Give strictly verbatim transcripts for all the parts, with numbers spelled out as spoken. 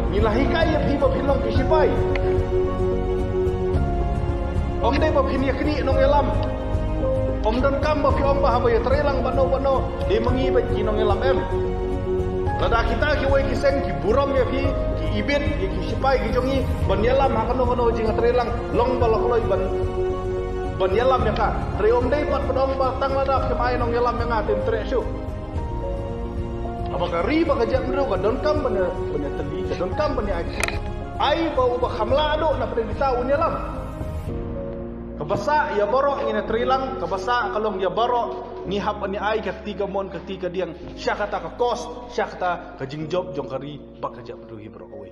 Ngi la hikai ïa phi ba phin long ki sipai. Ym dei ba phin ïa knieh nongïalam. Ym donkam ba phi ong ba haba ïa trei lang bad no bad no dei ma ngi bad ki nongïalam, em. Lada kita kiwei ki seng ki burom ïa phi, ki ibit ïa ki sipai ki jong ngi ban ïalam ha kano kano ka jingtrei lang, long ba la kloi ban ban ïalam ïa ka. Hynrei ym dei pat ban ong ba tang lada phim ai nongïalam ïa nga te treh shuh. Haba ka ri bad ka jaitbynriew ka donkam ban ïa, ban ïa tylli, ka donkam ban ïa ai. Ai ba uba kham lah duh na pdeng kita un ïalam. Kaba sah ïa baroh ngin ïa trei lang, kaba sah ka long ïa baroh ngi hap ban ïa ai ka kti kamon ka kti kadiang sha kata ka cause, sha kata ka jingjop jong ka ri bad ka jaitbynriew hi baroh kawei.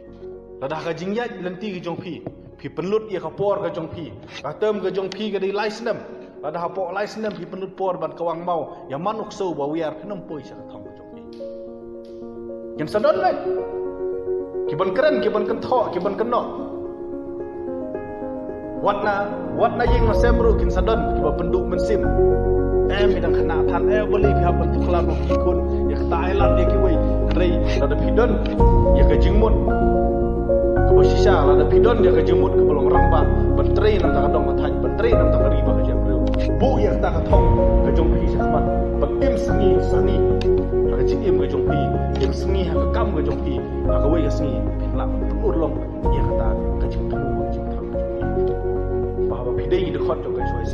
Lada ka jingïaid lynti ka jong phi, phi pynlut ïa ka por ka jong phi, ka term ka jong phi ka dei lai snem. Lada hapoh lai snem phi pynlut por ban kawang maw ïa man u ksew ba wiar, phin ym poi sha ka thong ka jong phi. Kin sa don leh ki ban kren, ki ban kynthoh, ki ban kynnoh. Wat na, wat na ïing na sem ruh kin sa don kiba pynduh mynsiem. Em, i dang khynnah than, eh, balei phi hap ban tuklar noh ki khun ïa kata, ai lad ïa kiwei. Hynrei lada phi don ïa ka jingmut kaba shisha, lada phi don ïa ka jingmut kaba long rangbah ban trei na ka dong ka thaiñ, ban trei na ka ri bad ka jaitbynriew, buh ïa kata ka thong ka jong phi sha khmat, ban im sngi sani ha ka jingim ka jong phi, im sngi ha ka kam ka jong phi, ha kawei ka sngi phin lah ban pynurlong ïa kata ka jingthmu ka jingthrang. Ba haba phi dei ki dkhot jong ka H Y C,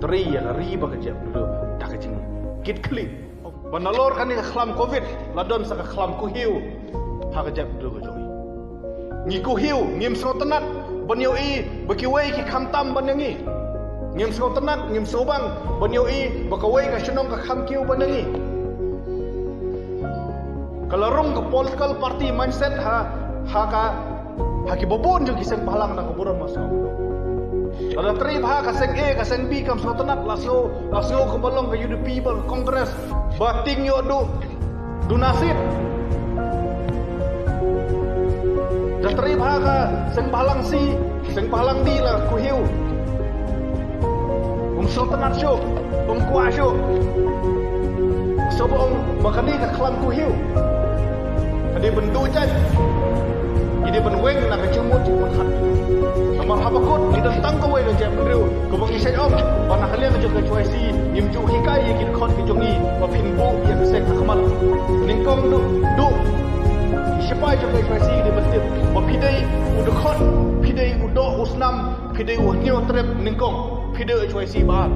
trei ïa ka ri bad ka jaitbynriew da ka jingkit khlieh. Ba nalor kane ka khlam covid la don sa ka khlam kuhiew ha ka jaitbynriew ka jong ngi. Ngi kuhiew, ngim sngewtynnat ban ïohi ba kiwei ki khamtam ban ïa ngi. Ngim sngewtynnat, ngim sngewbang ban ïohi ba kawei ka shnong ka kham kiew ban ïa ngi. Ka la rung ka political party mindset ha, ha ka, ha kiba bun jong ki seng bhalang na ka burom ma sngewbha. Lada trei bha ka seng A, ka seng B kam sngewtynnat, la sngew, la sngew kumba long ka U D P bad ka Congress ba tieng ïoh duh duna seat. Da trei bha ka seng bhalang C, seng bhalang D la kuhiew. Um sngewtynnat shuh, um kwah shuh. Sngewbha ong ba kane ka khlam kuhiew ka dei ban duh jait, ka dei ban weng na ka jingmut jingpyrkhat. Namar haba kut ngi don tang kawei ka jaitbynriew, kaba ngi shait ong ba na ka liang ka jong ka H Y C ngim ju hikai ïa ki dkhot ki jong ngi ba phin buh ïa ka seng ha khmat. Nyngkong duh, duh ki sipai jong ka H Y C ki dei ban tip ba phi dei u dkhot, phi dei u doh u snam, phi dei u hynñiew trep nyngkong, phi dei u H Y C ba ar.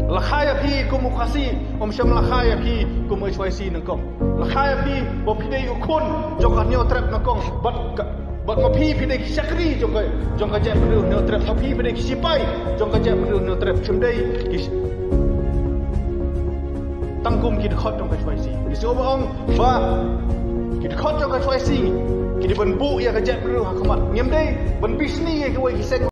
La kha ïa phi kum u Khasi, ym shym la kha ïa phi kum u H Y C nyngkong. La kha ïa phi ba phi dei u khun jong ka hynñiew trep nyngkong. Bad ka, bad ma phi phi dei ki shakri jong ka, jong ka jaitbynriew hynñiew trep. Ma phi phi dei ki sipai jong ka jaitbynriew hynñiew trep. Shym dei ki sh-, tang kum ki dkhot jong ka H Y C. Ngi sngewbha ong ba ki dkhot jong ka H Y C ki dei ban buh ïa ka jaitbynriew ha khmat. Ngim dei ban bishni ïa kiwei ki seng.